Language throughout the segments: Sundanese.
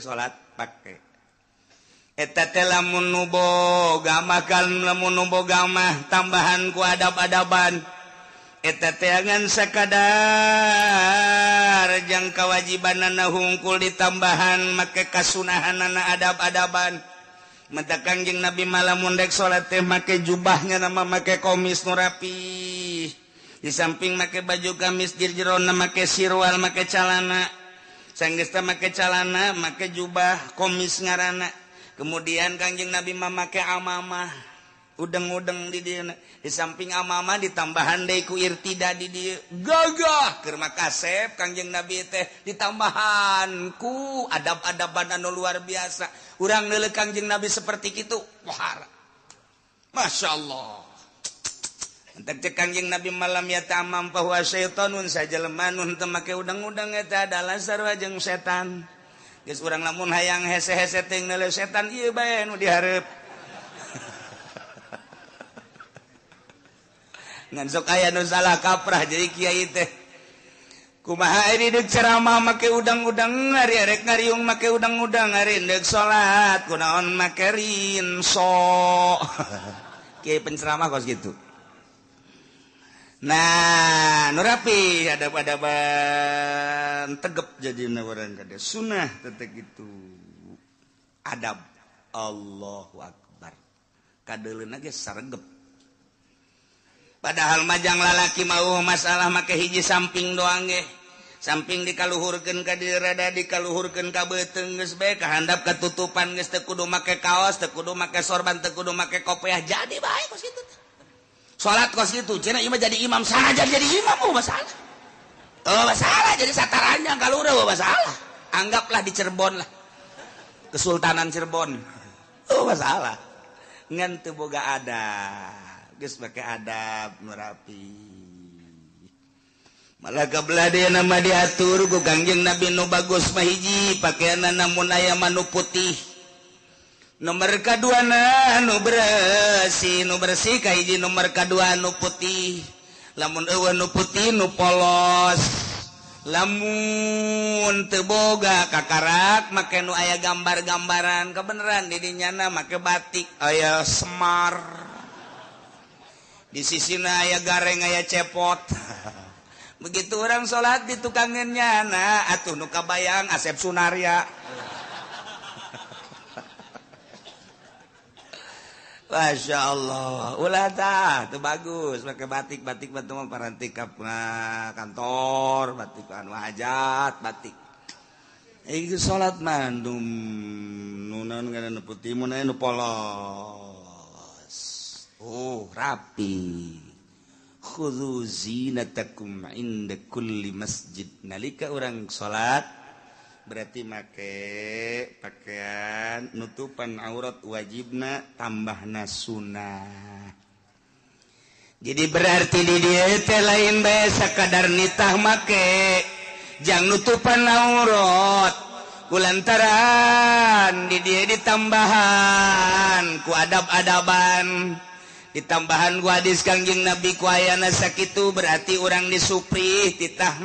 salat pake. Eta teh lamun nu boga mah kan lamun nu boga mah tambahan ku adab-adaban. Eta teh ngan sakadar jang kawajibanana hungkul ditambahan make kasunahanana adab-adaban. Mata Kangjeng Nabi malamun dek salat teh make jubahnya nama make komis nu rapi. Di samping make baju gamis di jerona make sirwal make calana. Sanggeus make calana make jubah komis ngaranna. Kemudian Kangjeng Nabi mah make amamah. Udeng-udeng di dieu. Di samping amamah ditambahan deui ku irtida di dieu. Gagah keur makasep Kangjeng Nabi teh ditambahan ku adab-adaban anu luar biasa. Urang neuleuh Kangjeng Nabi seperti kitu, wahara. Masya Allah. Entek cek Kangjeng Nabi malam ya tamam bahwa syaitanun sajelema nu teu make udeng-udeng eta adalah sarua jeung setan. Geus urang lamun hayang hese-hese teuing neuleuh setan ieu bae nu dihareup. Ngan sok aya nu salah kaprah jadi kiai teh. Kumaha ari deuk ceramah make udang-udang, ari arek ngariung make udang-udang, ari deuk salat kunaon make rinso. Kiai penceramah kos gitu. Nah, nu rapi adab-adaban tegep jadina urang kade sunah teh kitu. Adab Allahu akbar. Kadeuleuna ge saregep. Padahal majang lalaki mau masalah make hiji samping doang ge. Samping dikaluhurkeun ka dieu rada dikaluhurkeun ka beuteung geus bae kahandap katutupan geus teu kudu make kaos, teu kudu make sorban, teu kudu make kopiah jadi bae kos kitu. Salat kos kitu cenah ieu mah jadi imam sanajan jadi imam oh masalah. Oh masalah jadi sataranjang kalura oh masalah. Anggaplah di Cirebon lah. Kesultanan Cirebon. Oh masalah. Ngan teu boga adab. Geus make adab nu rapi. Malah kabelah dia nama diatur ku Kangjeng Nabi nu bagus mah hiji pakaianna mun aya mah nu putih. Nomor kaduana nu bersih kahiji nomor kadua nu putih. Lamun eueuh nu putih nu polos. Lamun teu boga kakarak make nu aya gambar-gambaran kebeneran di dinyana make batik aya semar. Di sisina aya gareng aya cepot. Begitu orang salat di tukangeun nyana atuh nu kabayang Asep Sunarya. Masya Allah, ulah tah teu bagus make batik-batik batu mah paranti ka kantor, batik anu hajat, batik. Ieu salat mah nu naon ngaranna putih mun aya nu polos. Oh, rapi. Khudhu zinatakum inda kulli masjid. Nalika urang salat berarti make pakaian nutupan aurat wajibna tambahna sunnah. Jadi berarti di dieu teh lain bae sakadar nitah make jang nutupan aurat kulantaran di dieu ditambahan ku adab-adaban. Ditambahan ku hadis Kangjeng Nabi ku ayana sakitu berarti urang disuprih titah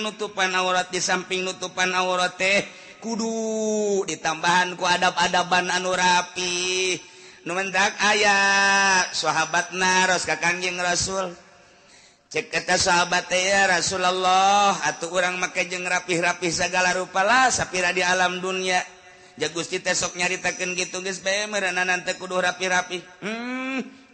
nutupan aurat di samping nutupan aurat teh kudu ditambahan ku adab-adaban anu rapi. Nu mentak aya sahabat naros ka Kangjeng Rasul. Cek eta sahabat teh ya Rasulullah atuh urang make jeung rapih-rapih sagala rupa lah sapira di alam dunia. Ja Gusti teh sok nyaritakeun kitu geus bae meureunana teh kudu rapi-rapi.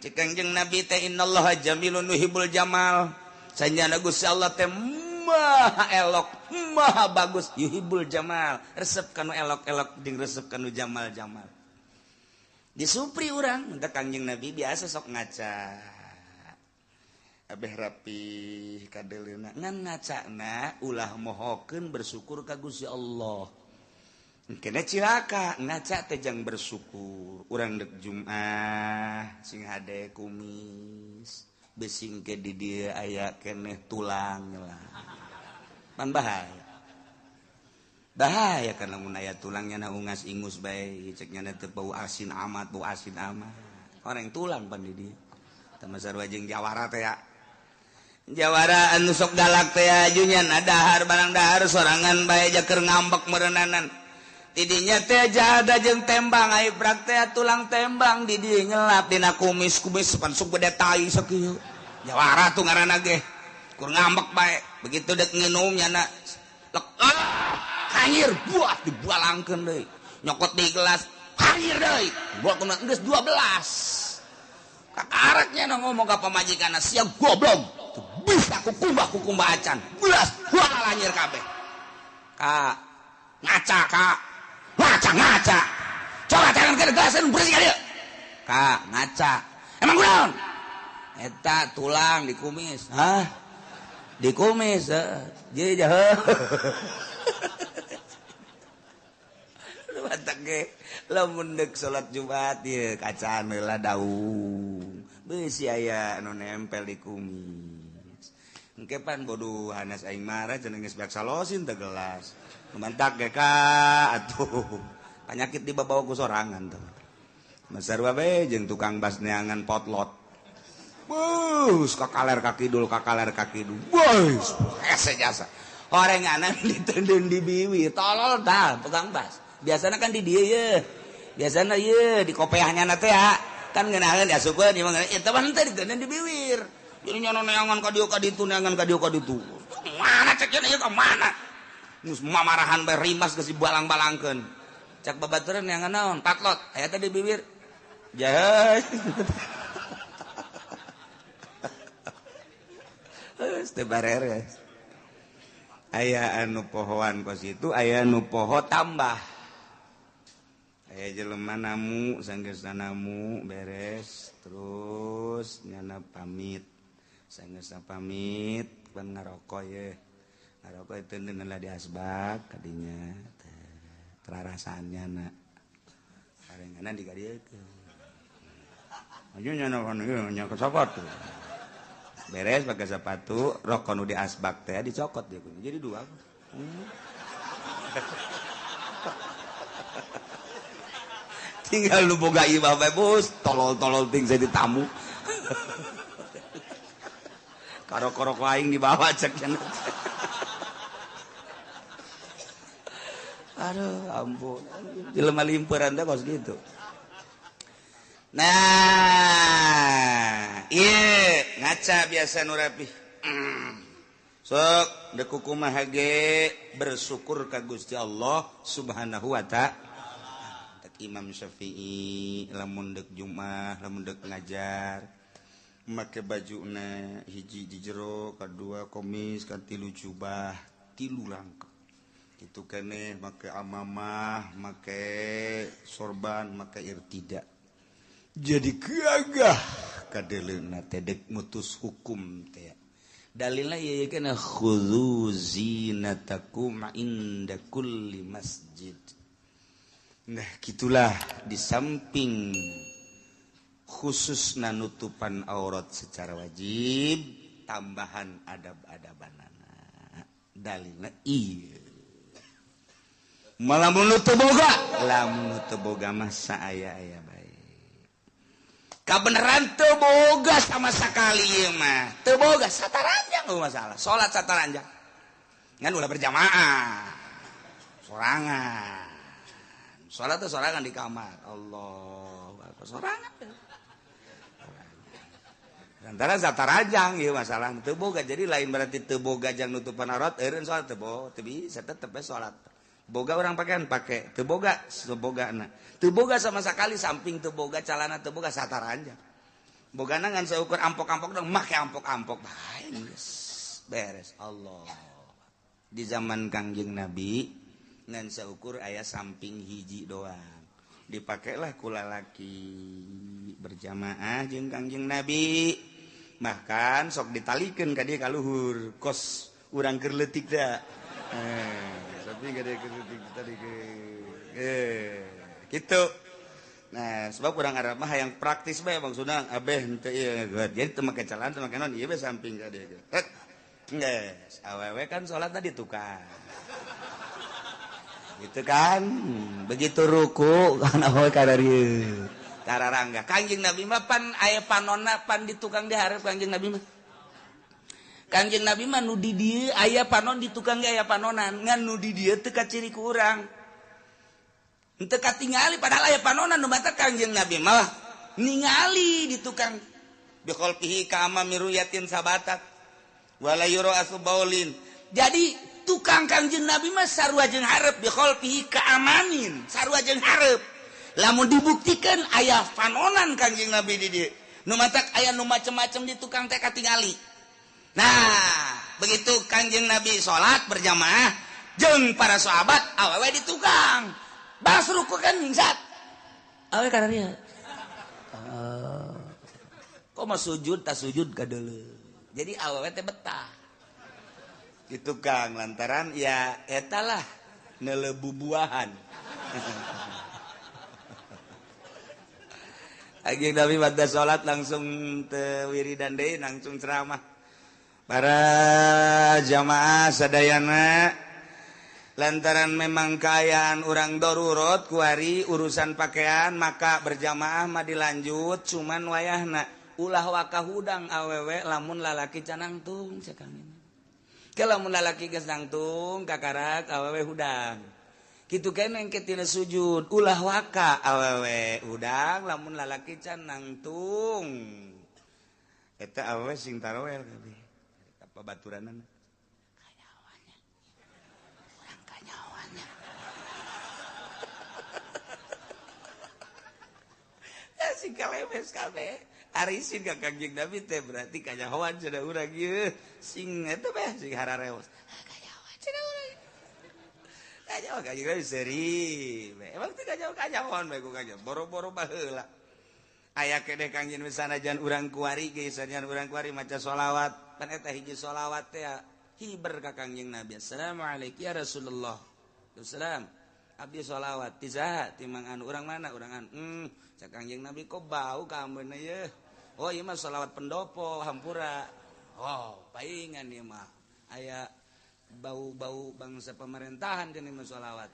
Cek Kangjeng Nabi teh innallaha jamilun yuhibbul jamal. Sanjana Gusti Allah teh maha elok, maha bagus, yuhibbul jamal. Resep kanu elok-elok jeung resep kanu jamal-jamal. Disupri urang, teh Kangjeng Nabi biasa sok ngaca. Abeh rapi kadeuleuna ngan ngacana ulah mohokeun bersyukur ka Gusti Allah. Kena cilaka ngaca teh jang bersyukur. Urang dek Jumat sing hade kumis besing ke di dieu aya keneh tulang lah. Pan bahaya. Bahaya karena mun aya tulangnya na ungas ingus bae cek nya teh bau asin amat, bau asin amat. Orang tulang pan di dieu. Tah sarua jeung jawara teh ya. Jawara anu sok galak teh ajunya dahar barang dahar sorangan bae jaker ngambek meureunnanan. Tidinya teh jada jeung tembang ai prak teh tulang tembang di dieu nyelap dina kumis-kumis pan sok gede tai sakieu. Jawara tuh ngaranna ge. Kur ngambek bae. Begitu dek nginum nyana lek hanyir buat dibualangkeun deui. Nyokot di gelas hanyir deui. Buat kena geus 12. Kakaraknya na ngomong ka pamajikanna sia goblok. Bisa kukumbah acan. Belas bual hanyir kabeh. Ka ngaca ka. Ngaca coba jangan ke gelasan bersih kali kak ngaca emang kunaon eta tulang dikumis hah dikumis jadi jahe batak ge lamun deuk salat Jumat ieu kacaan heula daung beusi aya anu nempel di kumis engke pan bodoh hanas aing marah cenah geus beak salosin teh gelas mantak ge ka atuh penyakit dibawa ku sorangan tuh masarwa bae jeung tukang bas neangan potlot bus kakaler ka kidul bus hese jasa orenganan diteundeun di biwi tolol tah tukang bas biasana kan di dieu ye biasana ye di kopeahnya na teh kan ngeunaheun diasupkeun ieu mah eta mah henteu diteundeun di biwir jadi nyono neangan ka dieu ka ditu neangan ka dieu ka ditu mana cek ieu ka mana geus mamarahan bae rimas geus dibalang-balangkeun cak babaturan yang naon patlot aya teh di bibir jahe geus teu bareres aya anu pohoan kos itu aya anu poho tambah aya jelema namu sanggeusna namu beres terus nyana pamit sanggeusna pamit pan ngaroko ye ngaroko itu lah di asbak kadinya terarasannya na parenganan dikadiekeun aja nyana kan ieu nya ke sepatu beres pakai sepatu rokok nu di asbak teh dicokot dia punya jadi dua. Tinggal lu boga imah bae bos tolol-tolol ting jadi tamu karok-karok aing dibawa cek cenah. Aduh ampun jelema limpuran teh kos gitu. Nah ieu ngaca biasa nu rapih. Sok deuk kumaha ge bersyukur ka Gusti Allah Subhanahu wa ta'ala. Tek Imam Syafi'i lamun deuk Jumat lamun deuk ngajar make bajuna hiji di jero kadua komis katilu jubah tilu rangkep itu kene make amamah make sorban make irtida jadi gagah kadeleuna teh deuk mutus hukum teh dalilna ieu kana khudzu zinatakum inda kulli masjid. Nah gitulah di samping khususna nutupan aurat secara wajib tambahan adab-adabanana dalilna ieu malamun nu teu boga lamun nu teu boga mah saaya-aya bae kabeneran teu boga sama sekali ieu mah teu boga sataranjang eueuh masalah salat sataranjang ngan ulah berjamaah sorangan salat teh sorangan di kamar Allah sorangan antara sataranjang ieu masalah teu boga jadi lain berarti teu boga jang nutupan aurat eureun salat teu boga teu bisa tetep we salat boga orang pakaian pakai teu boga sebogana teu boga sama sekali samping teu boga calana teu boga sataranjang bogana ngan seukur ampok-ampok dong make ampok-ampok bae geus beres Allah. Di zaman Kangjeng Nabi ngan seukur aya samping hiji doang dipakailah ku lalaki berjamaah jeung Kangjeng Nabi bahkan sok ditalikeun ka dieu ka luhur kos urang keur leutik da tapi gak ada kritik tadi ke gitu. Nah sebab kurang Arab mah yang praktis bae maksudna abeh henteu ieu jadi teu make celana teu make naon ieu bae samping ka dieu. Geus awewe kan salatna di tukang. Gitu kan. Begitu ruku kan awewe ka dieu. Tararangga. Kangjeng Nabi mah pan aya panonna pan di tukang dihareup Kangjeng Nabi mah. Kangjeng Nabi mah nu di dieu aya panon di tukang ge aya panonan ngan nu di dieu teu kaciri ku urang. Henteu katingali padahal aya panonan nu batak Kangjeng Nabi malah ningali di tukang bi khalfihi ka amami ruyatin sabatat wala yura asbaulin. Jadi tukang Kangjeng Nabi mah sarua jeung hareup bi khalfihi ka amamin sarua jeung hareup. Lamun dibuktikan aya panonan Kangjeng Nabi di dieu nu matak aya nu macem-macem di tukang teh katingali. Nah, begitu Kangjeng Nabi salat berjamaah jeung para sahabat awewe di tukang. Bas ruku kan nyingsat. Awewe kana dieu. Kok mah sujud tak sujud kadeuleu. Jadi awewe teh betah. Di tukang lantaran ya eta lah neuleuh bubuahan. Kangjeng Nabi pada salat langsung teu wiridan deui langsung ceramah. Para jamaah sadayana lantaran memang kaayaan urang darurat kuari urusan pakaian maka berjamaah mah dilanjut cuman wayahna ulah waka hudang awewe lamun lalaki canangtung cek Kang. Ke lamun lalaki geus nangtung kakarak awewe hudang. Kitu keneh engke tina sujud ulah waka awewe hudang lamun lalaki canangtung. Eta awewe sing tarawel kabeh. Babaturanana kanyawannya urang kanyawannya ya sing kalemes kabeh ari sing ka Kangjeng Nabi teh berarti kanyahoan cenah urang ieu sing eta beh sing harareos kanyahoan cenah urang kanyahoan Kangjeng Nabi seuri emang teh kanyahoan bae ku kanyahoan boro-boro baheula aya keneh Kangjeng sanajan urang kuari ge sanajan urang kuari maca sholawat pan eta hiji sholawat teh hiber ka Kangjeng Nabi. Assalamualaikum ya Rasulullah. Assalam. Abdi sholawat ti saha ti mang anu urang mana urang anu. Cak Kangjeng Nabi kok bau ka ambeuna ye. Oh ieu mah sholawat pendopo hampura. Oh paingan ieu mah aya bau-bau bangsa pemerintahan deui mah sholawat.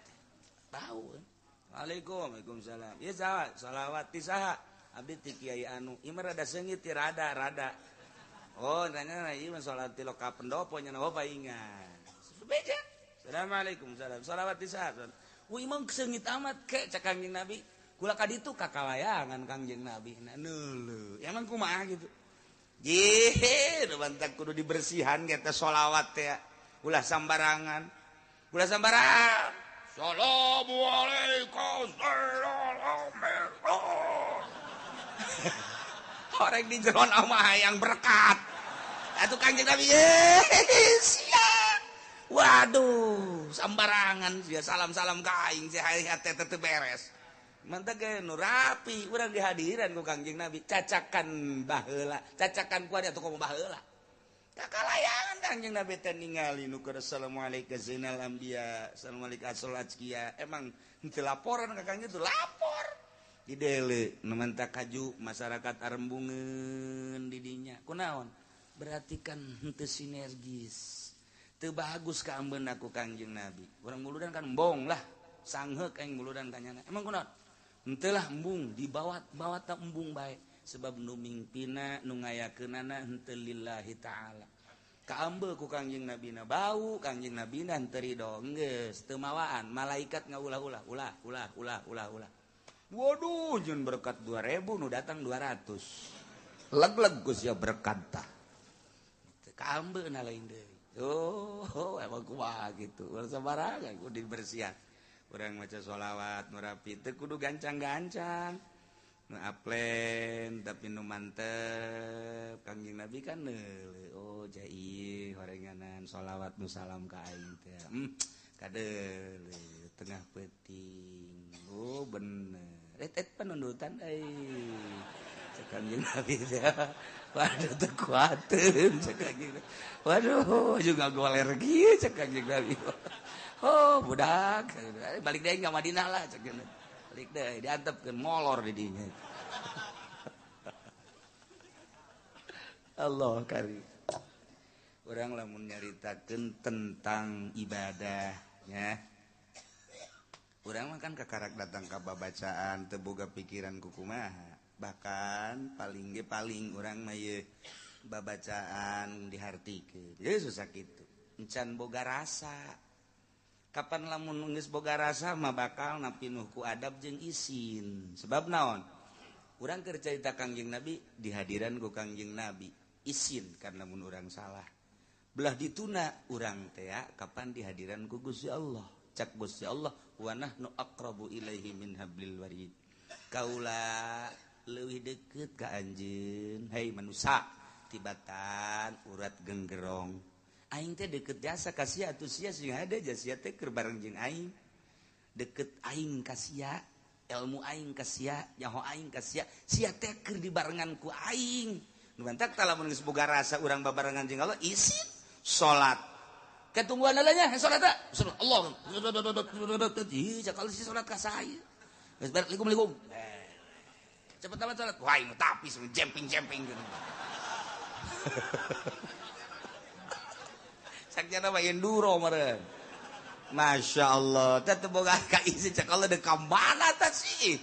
Bau. Waalaikum waalaikumsalam. Ieu saha sholawat ti saha? Abdi ti kiai anu. Ieu mah rada seungit ti rada-rada. Oh, nanya ieu mah salat ti loka pendopo nya oh paingan. Beja. Assalamualaikum salam. Salawat ti saha? Wah, imam seungit amat ke cak Kangjeng Nabi. Kula ka ditu ka kalayangan Kangjeng Nabi. Nah, neuleuh. Emang kumaha gitu. Jih, nu bantak kudu dibersihan ge teh salawat teh. Ulah sambarangan. Ulah sambarangan. Assalamualaikum. Orang di jeron ama hayang berkat. Atuh Kangjeng Nabi siap. Waduh, sambarangan sia salam-salam ka aing sia hate teu beres. Mantap ge nu rapi urang dihadiran ku Kangjeng Nabi cacakan baheula, cacakan ku atuh komo baheula. Kakalayangan Kangjeng Nabi teh ningali nu keur assalamualaikum zainal anbiya, assalamualaikum asal azkiya. Emang henteu laporan ka Kangjeng teu lapor. Didele nu menta kaju masyarakat arembungeun di dinya kunaon berarti kan henteu sinergis teu bagus ka ambeuna ku Kangjeng Nabi urang muludan kan embong lah sangheuk aing muludan kanyana emang kunaon henteu lah embung dibawa-bawa ta embung bae sebab nu mingpina nu ngayakeunana henteu lillahi taala ka ambe ku Kangjeng Nabi na bau Kangjeng Nabi na henteu ridho geus teu mawaan malaikat ngaulah-ulah ulah ulah ulah ulah ulah. Waduh, jun berkat 2000 nu datang 200. Leg-leg geus ya berkat tah. Kaambeuna lain deui. Oh, emang kumaha kitu. Urang sabarangan kudu dibersihan. Urang maca sholawat nu rapi teu kudu gancang-gancang. Nu aplen tapi nu mantep. Kangjeng Nabi kan neuleuh. Oh, jai horenganan sholawat nu salam ka aing teh. Kadeuleuh tengah peuting. Oh, bener. Et penundutan euy. Cek Kangjeng Nabi teh. Waduh teu kuateun cek Kangjeng. Waduh juga goler kieu cek Kangjeng Nabi. Oh, budak. Balik deui ka Madinah lah cek. Balik deui diantepkeun molor di dinya. Allah karim. Urang lamun nyaritakeun tentang ibadahnya. Urang mah kan kakarak datang ka babacaan teu boga pikiran kukumaha. Bahkan paling ge paling urang mah ieu babacaan dihartikeun. Ye susah kitu. Encan boga rasa. Kapan lamun geus boga rasa mah bakal napinuh ku adab jeung isin. Sebab naon? Urang keur carita Kangjeng Nabi dihadiran ku Kangjeng Nabi. Isin karena mun urang salah. Belah dituna urang teh kapan dihadiran ku Gusti Allah. Cak Gusti Allah wa nahnu aqrabu ilaihi min hablil warid. Kaula leuwih deukeut ka anjeun, hei manusa tibatan urat genggerong. Aing teh deket jasa ka sia atuh sia sing hade sia teh keur bareng jeung aing. Deket aing ka sia, ilmu aing ka sia, nyaho aing ka sia, sia teh keur dibarengan ku aing. Nu mantak tah lamun geus boga rasa urang babarengan jeung Allah isin salat. Ketungguan nya salat teh. Allah. Ih, cakal si salat ka saya. Geus bareng likum-likum. Cepet amat salat. Wah, aing tapi jemping-jemping gitu. Sakjana mah enduro meureun. Masya Allah, teh teu boga ka isi cek Allah deuk ka mana tah sih?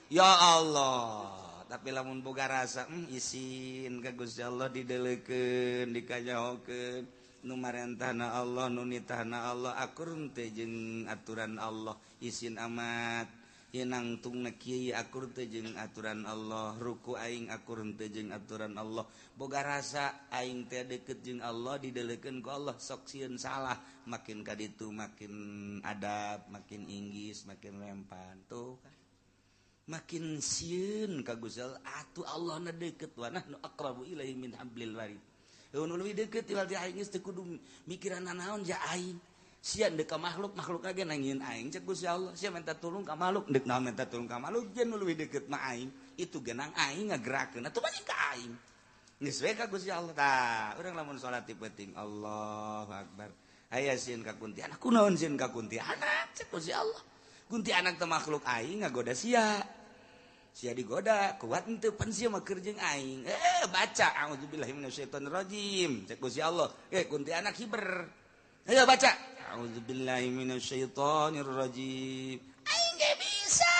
Ya Allah, tapi lamun boga rasa isin ka Gusti Allah dideulekeun, dikanyahokeun, nu marentahna Allah, nu nitahna Allah, akur teh jeung aturan Allah, isin amat. Ieu nangtungna kieu akur teh jeung aturan Allah, ruku aing akur teh jeung aturan Allah. Boga rasa aing teh deukeut jeung Allah, dideulekeun ku Allah, sok sieun salah, makin ka ditu makin adab, makin inggis, makin lempan tuh kan. Makin sieun ka Gusti Allah, atuh Allah na deukeut wa nahnu aqrabu ilaihi min hablil warid. Nu leuwih deukeut tiwal ti aing geus teu kudu mikiran naon ja aing. Sia deuk ka makhluk, makhluk lagi nangieun aing cek Gusti Allah. Sia minta tulung ka makhluk, deuk naon minta tulung ka makhluk, jeung nu leuwih deukeut mah aing. Itu genang aing ngagerakeun atuh balik ka aing. Geus we ka Gusti Allah tah. Urang lamun salat ti peuting Allahu Akbar. Aya sieun ka kuntianak, kunaon sieun ka kuntianak cek Gusti Allah. Kuntianak teh makhluk aing ngagoda sia. Sia digoda, kuat henteu pan sia mah keur jeung aing. Baca auzubillahi minasyaitonirrajim cek Gusti Allah. Kuntianak hiber. Ayo baca. A'udzubillahi minasyaitonirrajim. Aing ge bisa.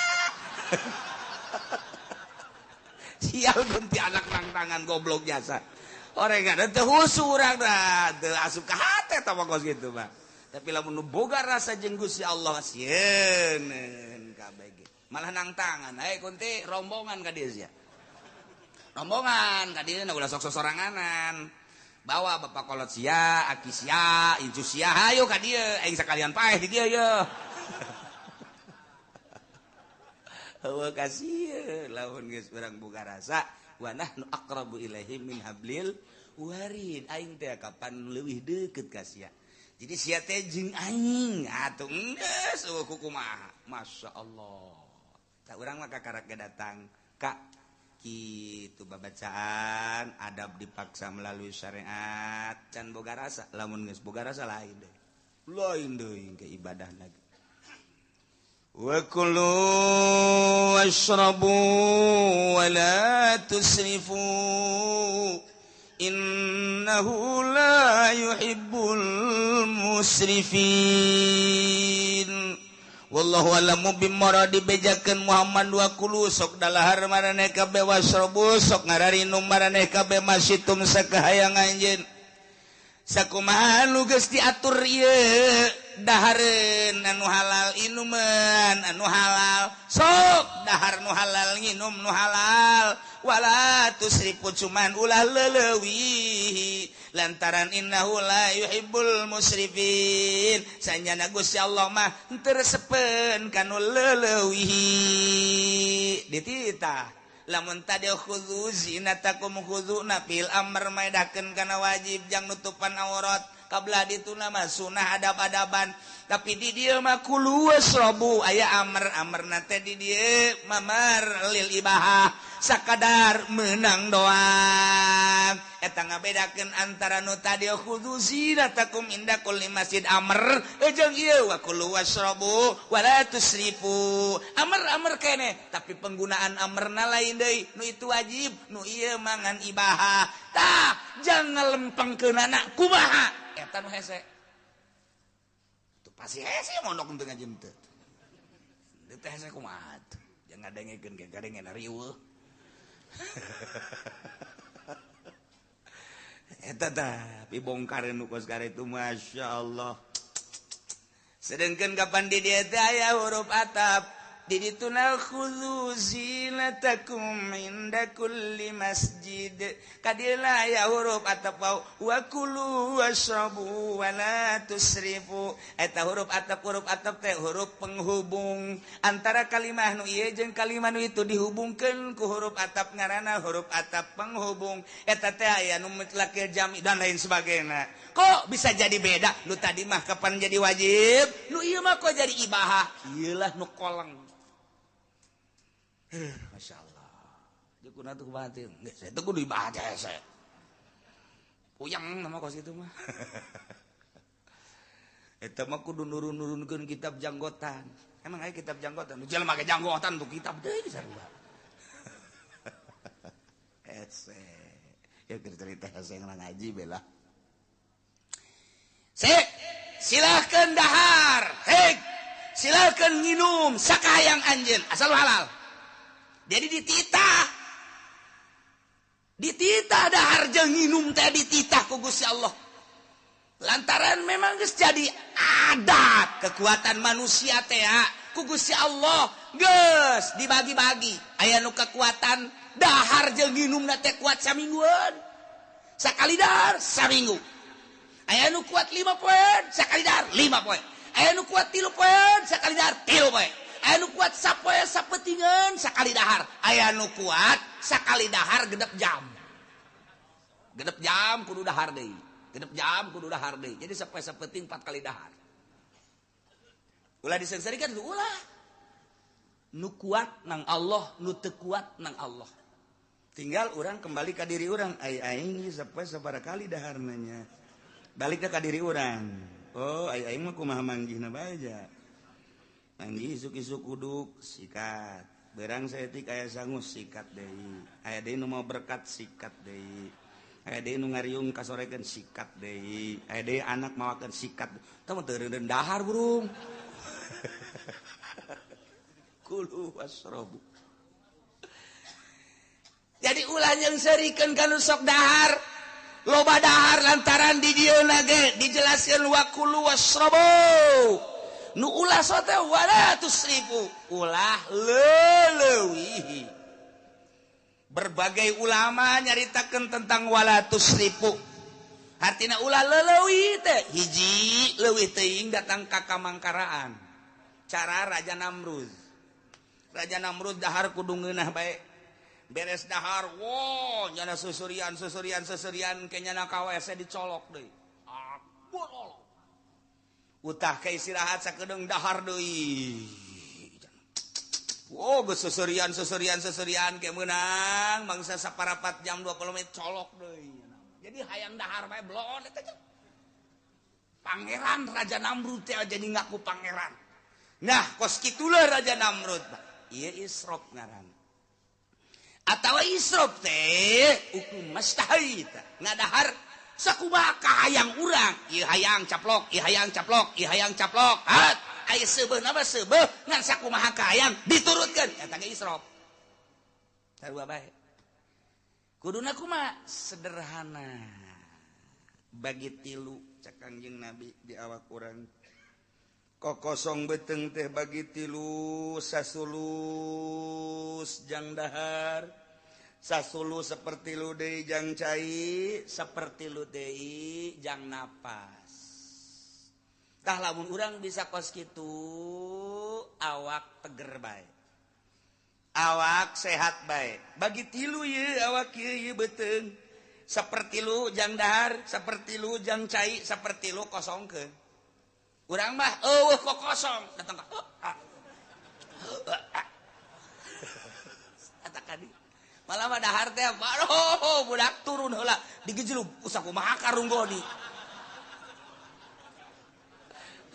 Sial kuntianak nang tangan goblok jasa. Orang ada teu husu urang dah, teu asup ka hate tah mah kos kitu mah. Tapi lamun nu boga rasa jeung Gusti Allah sieun kabeh ge. Malah nang tangan, hei kunti rombongan ka dieu sia. Rombongan ka dieu ulah sok sosoranganan. Bawa bapak kolot sia, aki sia, incu sia, hayo ka dieu, aing sakalian paeh di dieu ye. Heueuh kasieun lamun geus urang boga rasa wa nahnu aqrabu ilaihi min hablil warid. Aing teh kapan leuwih deukeut ka sia. Jadi sia teh jeung aing atuh geus eueuh kumaha. Masyaallah. Tah urang mah kakarak ge datang ka kitu babacaan adab dipaksa melalui syariat can boga rasa lamun geus boga rasa lain deui lain deui ke ibadah lagi. Wa kulu washrabu wa la tusrifu innahu la yuhibbul musrifin. Wallahu alamu bimoradi bejakeun Muhammad wa kulu sok dalahar maraneh kabeh wasrobu sok ngararinum maraneh kabeh masitum sakahayang anjeun. Sakumaha nu geus diatur ieu dahareun anu halal inuman anu halal sok dahar nu halal nginum nu halal wala tusrifu cuman ulah leuwih lantaran innahu la yuhibbul musrifin sanjana Gusti Allah mah teu resepeun kanu leuwih dititah lamun tadi khudzu zinatakum khudzu fil amr maedakeun kana wajib jang nutupan aurat kabla dituna mah sunah adab-adaban tapi di dieu mah kulu wasrabu aya amr amrna teh di dieu mamar lil ibahah sakadar menang doang eta ngabedakeun antara nu tadi khudzu zinatakum inda kulli masjid amr jeung ieu wa kulu wasrabu wala tusrifu amr amr kene tapi penggunaan amrna lain deui nu itu wajib nu ieu mangan ibahah tah jangan lempengkeunana kumaha eta nu hese tuh pasti hese mondok teu ngaji teu teu hese kumaha tuh jangan ngadengekeun ge gadengeuna riweuh eta tah pibongkareun nu kos itu Masya Allah. Sedangkan kapan di dieu teh aya huruf atap. Di dituna khudzu zinatakum inda kulli masjid. Kadieuna aya huruf atap wa kulu washrabu wa la tusrifu. Eta huruf atap teh huruf penghubung antara kalimah nu ieu jeung kalimah nu itu dihubungkeun ku huruf atap ngaranna huruf atap penghubung. Eta teh aya nu mutlakil jami dan lain sebagainya. Kok bisa jadi beda? Nu tadi mah kapan jadi wajib, nu ieu mah kok jadi ibahah. Ieu lah nu koleng. Masya Allah. Jekuna tuh kumaha teh? Geus eta kudu ibadah hese. Puyeng nama kos itu mah. Eta mah kudu nurun-nurunkeun kitab janggotan. Emang aya kitab janggotan? Nu jelema make janggotan tuh kitab deui sarua. Hese. Ya cerita hese ngaji bela. Sik, silahkan dahar. Hei, silahkan nginum sakahayang anjeun asal halal. Jadi dititah. Dititah dahar jeung nginum teh dititah ku Gusti Allah. Lantaran memang geus jadi adat kekuatan manusia teh ku Gusti Allah geus dibagi-bagi. Aya nu kekuatan dahar jeung nginumna teh kuat samingguan. Sakali dahar saminggu. Aya nu kuat 5 poe, sakali dahar 5 poe. Aya nu kuat 3 poe, sakali dahar 3 poe. Aya nu kuat sapoe sapetingan sakali dahar. Aya nu kuat sakali dahar genep jam. Genep jam kudu dahar deui. Genep jam kudu dahar deui. Jadi sapoe sapeting 4 kali dahar. Ulah disengsarikan ulah. Nu kuat nang Allah, nu teu kuat nang Allah. Tinggal orang kembali ka diri urang, ai aing sapoe sabaraha kali daharna nya. Balik ka diri urang. Oh, ai aing mah kumaha manggihna bae ja. Manggih isuk-isuk kuduk sikat. Berang saeutik aya sangus sikat deui. Aya deui nu mau berkat sikat deui. Aya deui nu ngariung kasorekeun sikat deui. Aya deui anak mawakeun sikat. Tah mah teu reundeun dahar burung. Kulu wasrobu. Jadi ulah yang serikeun ka nu sok dahar. Loba dahar lantaran di dieuna ge dijelaskeun wa kulu wasrobu. Nu ulah sote wala tusrifu, ulah leleuwihi. Berbagai ulama nyaritakeun tentang wala tusrifu. Artina ulah leleuwih teh hiji leuwih teuing datang ka kamangkaraan. Cara Raja Namrud. Raja Namrud dahar kudu ngeunah bae. Beres dahar, wo nyana susurian susurian susurian ke nyana ka WC dicolok deui. Akur. Utah ke istirahat sakedeung dahar deui. Wo geus susurian susurian susurian ke meunang mangsa saparapat jam 20 menit colok deui. Jadi hayang dahar bae blon eta. Pangeran Raja Namrud teh jadi ngaku pangeran. Nah, kos kitulah Raja Namrud. Ieu israf ngaran. Atawa israf teh hukum mastahaita ngadahar sakumaha kahayang urang. Ieu hayang caplok, ieu hayang caplok, ieu hayang caplok. Hat, aya seubeuh nama seubeuh ngan sakumaha kahayang diturutkeun eta ge israf. Sarua bae. Kuduna kumaha? Sederhana. Bagi tilu cak Kangjeng Nabi di awak urang. Kokosong beteng teh bagi tilu sasulus jang dahar, sasulu seperti lu deui jang cai, seperti lu deui jang napas. Tah lamun urang bisa kos kitu awak teger bae. Awak sehat bae. Bagi tilu ye awak ieu ye beteng. Seperti lu jang dahar, seperti lu jang cai, seperti lu kosongkeun. Urang mah eueuh kok kosong datang ka eta kadi malah mah dahar teh aduh budak turun heula digejlug usah kumaha karunggoni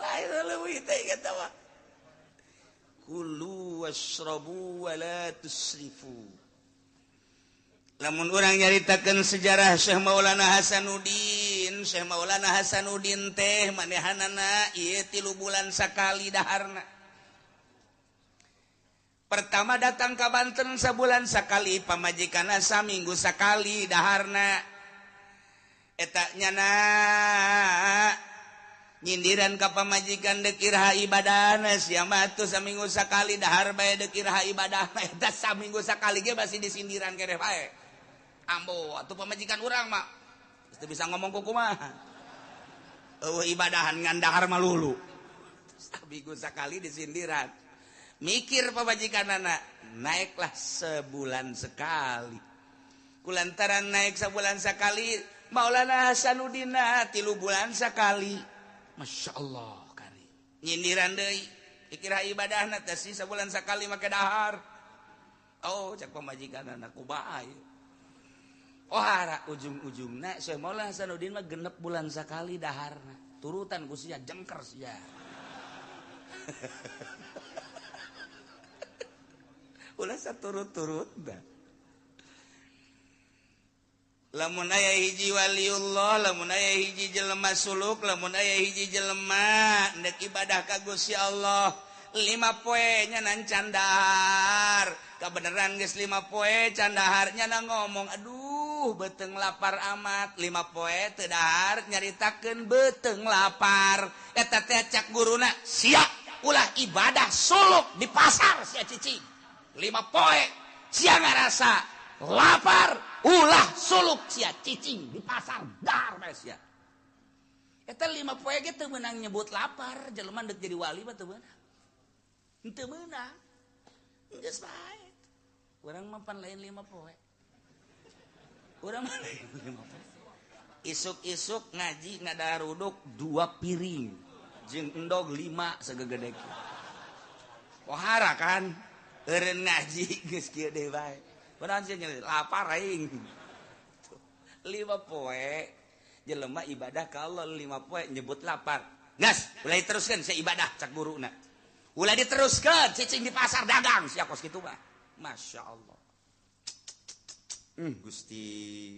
lain leuwih teh eta mah kulu wasrabu wa la tusrifu. Lamun urang nyaritakeun sejarah Syekh Maulana Hasanuddin, Syekh Maulana Hasanuddin teh manehanana ieu 3 bulan sakali daharna. Pertama datang ka Banten sabulan sakali, pamajikanna saminggu sakali daharna. Eta nyana Nyindiran ka pamajikan deuk iraha ibadahna sia mah atuh saminggu sakali dahar bae deuk iraha ibadahna eta saminggu sakali ge masih disindiran keneh bae. Ambo atuh pamajikan urang mah geus teu bisa ngomong kumaha. Eueuh ibadahan ngan dahar mah lulu. Saminggu sakali disindiran. Mikir pamajikanana naiklah sebulan sekali. Kulantaran naik sebulan sekali Maulana Hasanuddin 3 bulan sekali. Masya Allah kari nyindiran deui dikira ibadahna teh sih sebulan sekali make dahar. Oh cek pamajikanana kumaha ieu. Oh hara ujung-ujungna Syekh Maulana Hasanuddin mah 6 bulan sekali daharna. Turutan ku sia jengker sia. Ulah saturut-turut dah. Lamun aya hiji waliullah, lamun aya hiji jelema suluk, lamun aya hiji jelema ndek ibadah ka Gusti Allah, 5 poe nya candahar. Kabeneran geus 5 poe candahar nya ngomong, aduh beuteung lapar amat, 5 poe teu dahar nyaritakeun beuteung lapar. Eta teh cak guruna, sia ulah ibadah suluk di pasar sia cicing. 5 poe sia ngarasa lapar ulah suluk sia cicing di pasar dahar bae sia. Eta 5 poe ge teu meunang nyebut lapar, jelema deuk jadi wali mah teu meunang. Teu meunang. Geus bae. Urang mah pan lain 5 poe. Urang mah lain 5 poe. Isuk-isuk ngaji ngadaruduk 2 piring jeung endog 5 sagegede kieu. Pohara kan eureun ngaji geus kieu deui bae. Beneran sih lapar aing. 5 poe jelema ibadah ka Allah 5 poe nyebut lapar. Gas, ulah diteruskeun sia ibadah cak guruna. Ulah diteruskeun cicing di pasar dagang sia kos kitu mah. Masya Allah. Gusti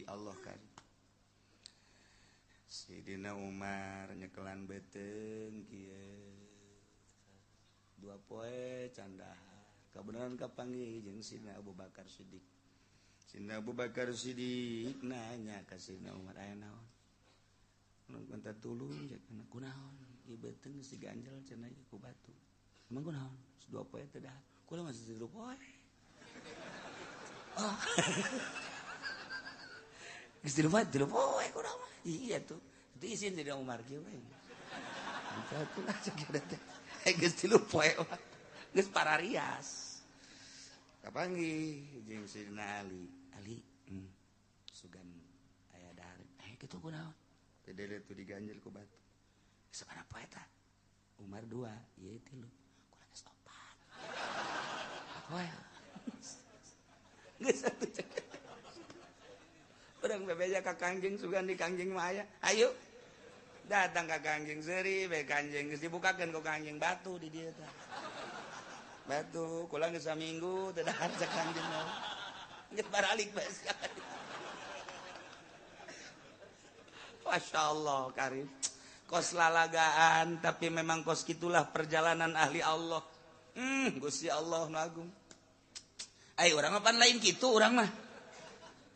Allah kan. Sidina Umar nyekelan beuteung kieu. 2 poe candahar. Kebenaran kapanggih jeung Sidina Abu Bakar Siddiq. Sidina Abu Bakar Siddiq nanya ka Sidina Umar aya naon? Nu minta tulung cek kunaon? Ieu beuteung geus diganjel cenah ku batu. Emang kunaon? 2 poe teu dahar. Kula masih 3 poe. Oh. Geus 3 poe, 3 poe kunaon mah. Iya tuh. Itu isin Sidina Umar kieu we. Minta lah cek teh. Geus 3 poe mah. Geus pararias. Kapanggih jeung Sidina Ali. Ali, sugan aya dahar. Kitu kunaon? Teh dele tuh diganjel ku batu. Sabaraha poe eta? Umar 2, ieu 3. Kula geus 4. Poe. Geus atuh cek. Urang bebeja ka Kangjeng sugan di Kangjeng mah aya. Ayo. Datang ka Kangjeng seuri bae Kangjeng geus dibukakeun ku Kangjeng batu di dieu tah. Batu kula geus saminggu teu dahar cek Kangjeng mah. Geus baralik bae sia. Masya Allah karim. Kos lalagaan tapi memang kos gitulah perjalanan ahli Allah. Gusti Allah nu agung. Ai urang mah pan lain kitu urang mah.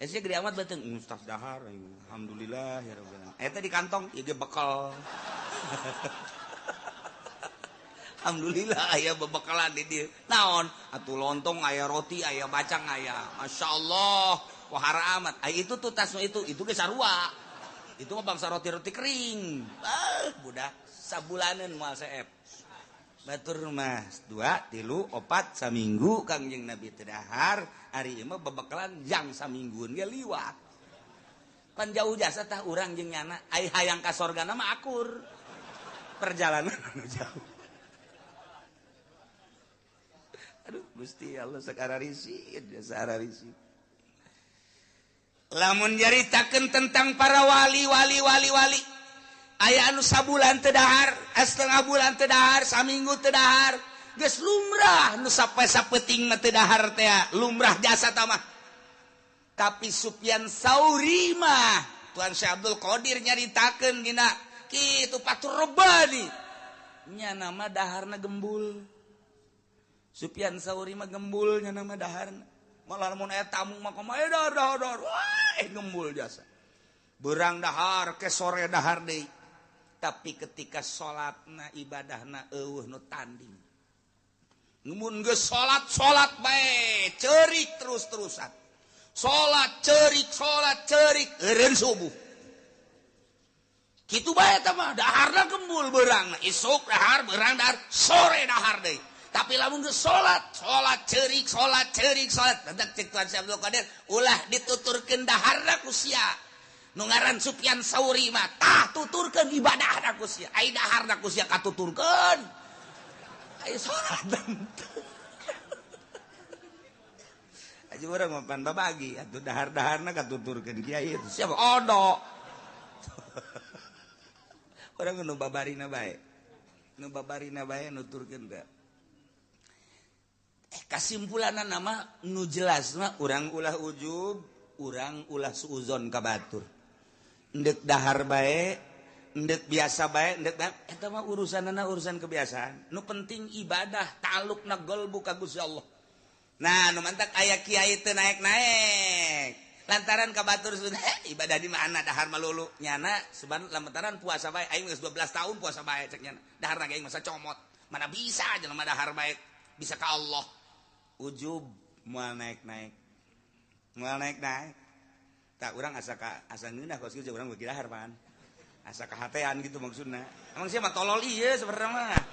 Sia gede amat beuteung ustaz dahar alhamdulillah ya rabbil alamin. Eta di kantong ieu ge bekal. Alhamdulillah aya bebekalan di dieu. Naon? Atuh lontong aya roti aya bacang aya. Masyaallah, wahara amat. Ai itu tuh tasno itu ge sarua. Itu mah bangsa roti-roti kering. Ah, budak sabulaneun moal seep. Batur mah 2, 3, 4 saminggu Kangjeng Nabi teu dahar, ari ieu mah bebekalan jang saminggueun ge liwat. Pan jauh jasa tah urang jeung nyana, ai hayang ka sorgana mah akur. Perjalanan anu jauh. Aduh Gusti Allah sakararisin, sakararisin. Lamun nyaritakeun tentang para wali wali wali wali, aya anu sabulan teu dahar, setengah bulan teu dahar, saminggu teu dahar, geus lumrah nu sampai sapeuting mah teu dahar teh, lumrah jasa tah mah. Tapi Sufyan Sauri mah Tuan Syekh Abdul Qadir nyaritakeun dina kitu Fathur Rabbani. Nya nama daharna gembul. Sufyan Sauri mah gembul nya nama daharna. Malah mun aya tamu mah kumaha dahar dahar dahar. Wah, gembul jasa. Berang dahar ke sore dahar deui. Tapi ketika salatna ibadahna eueuh nu tanding. Mun geus salat salat bae ceurik terus-terusan. Salat ceurik eureun subuh. Kitu bae eta mah daharna gembul beurang, isuk dahar beurang dahar, sore dahar deui. Tapi lamun geus salat, salat ceurik, salat ceurik, salat. Tah cek Tuan Syekh Abdul Qadir, ulah dituturkeun daharna ku sia. Nu ngaran Sufyan Sauri mah tah tuturkeun ibadahna ku sia. Ai daharna ku sia katuturkeun. Ai salat teu. Aja urang mah pan babagi atuh dahar-daharna katuturkeun kiai itu. Siapa odo. Urang nu babarina bae. Nu babarina bae nuturkeun teh. Kasimpulan nama nu jelas mah urang ulah ujub, urang ulah suuzon ka batur. Endek dahar bae, endek biasa bae, endek eta mah urusanana urusan kebiasaan. Nu penting ibadah ta'alluqna qalbu ka Gusti Allah. Nah, nu mantak aya kiai teu naek-naek. Lantaran ka batur ibadah di mana dahar malulu nyana seban lantaran puasa bae aing geus 12 tahun puasa bae cek nyana. Daharna ge aing masa comot. Mana bisa jelema dahar bae bisa ka Allah. Ujub moal naik-naik. Moal naik-naik. Tak urang asa ka asa ngeunah kos kieu urang beuki dahar pan. Asa kahatean gitu maksudna. Emang sia mah tolol ieu sebenarnya mah.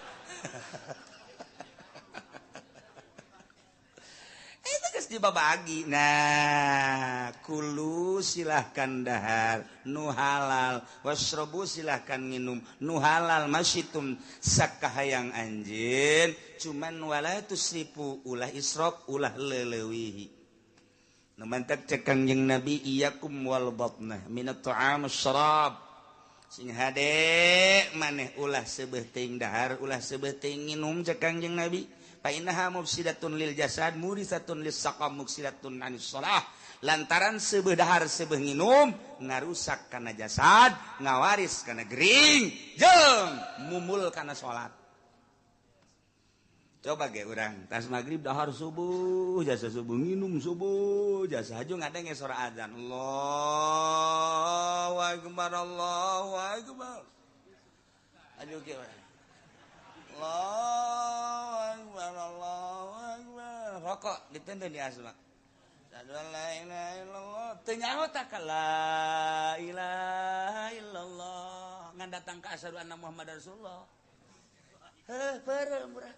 Eta geus dibabagi. Nah, kulu silahkan dahar nu halal, wasrobu silahkan nginum nu halal masyitum sakahayang anjeun, cuman wala tusrifu ulah israf ulah leleuwihi. Nu mantak cek Kangjeng Nabi iyyakum wal batnah minat ta'am syarab. Sing hade maneh ulah seubeuh teuing dahar, ulah seubeuh teuing nginum cek Kangjeng Nabi. Fa innaha mufsidatun lil jasad murisatun lis saqam muksidatun anis shalah. Lantaran seubeuh dahar seubeuh nginum ngarusak kana jasad, ngawaris kana gering, jeung mumul kana salat. Coba ge urang tas magrib dahar subuh, jasa subuh nginum subuh, jasa haju ngadenge sora azan. Allahu akbar, Allahu akbar. Aduh ge urang. Allahu akbar, Allahu akbar. Rokok ditenten di asma. Asyhadu an la ilaha illallah. Teu nyaho tak la ilaha illallah. Ngan datang ka asyhadu anna Muhammadar Rasulullah. Heuh, peureum urang.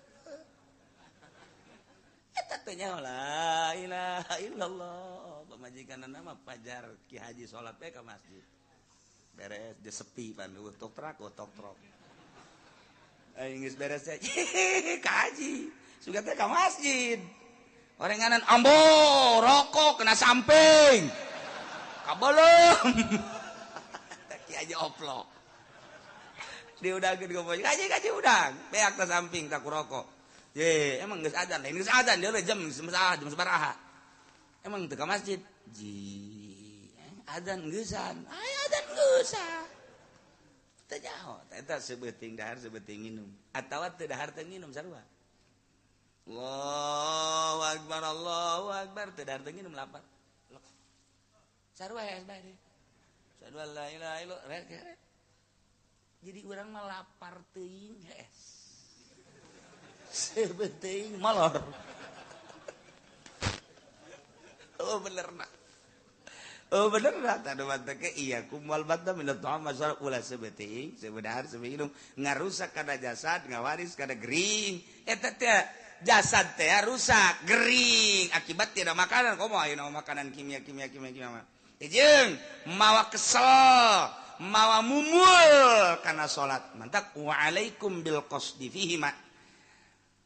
Eta teu nyaho la ilaha illallah. Pamajikanna mah pajar Ki Haji salat we ka masjid. Beres dia sepi pan eueuh tok trak tok trok. Aing geus beres teh ka haji. Sugan teh ka masjid. Orenganan ambo rokok kena samping. Kabelum. Ki Haji oplo. Diudangkeun ka haji kaji udang. Beak ta samping tak rokok. Ye, emang geus adzan, lain geus adzan dia jam jam sabaraha. Emang teu ka masjid. Ji, adzan geusan. Aya adzan geusan. Teu nyaho, eta sebeuting dahar sebeuting nginum. Atawa teu dahar teu nginum sarua. Allahu akbar, Allahu akbar, teu dahar teu nginum lapar. Sarua hees bae deui. Asyhadu an la ilaha illallah. Jadi urang mah lapar teuing hees. Sebeuting molor. Oh bener nak. Oh bener nak. Tadu manteke iya kumal badda minat ta'am masyarakat ulah sebeuting, sebedahar sebeuting ngarusak kana jasad, ngawaris kana gering. Eta teh jasad teh rusak, gering akibat tidak makanan. Komo ayeuna makanan kimia kimia kimia kimia. Jeung mawa kesel, mawa mumul kana salat. Mantak wa alaikum bil qasdi fihi ma.